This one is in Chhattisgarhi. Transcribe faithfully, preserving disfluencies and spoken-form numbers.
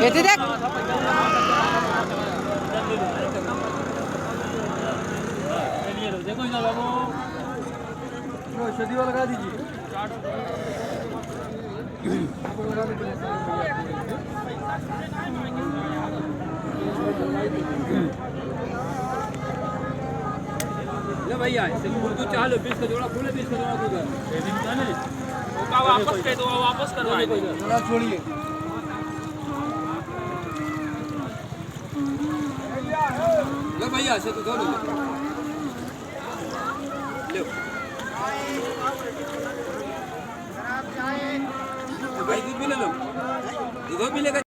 ये तो देख। लो, सदिवा लगा दीजिए। ले भैया, इसे खुद को चाह लो, बीस का जोड़ा, खुले बीस का जोड़ा खुद है। वो का वापस कर दो, वापस करवाए दो। थोड़ा छोड़िए। ले भैया, इसे तो धो लो। ले। भाई, दूध भी ले लो। दूध भी लेकर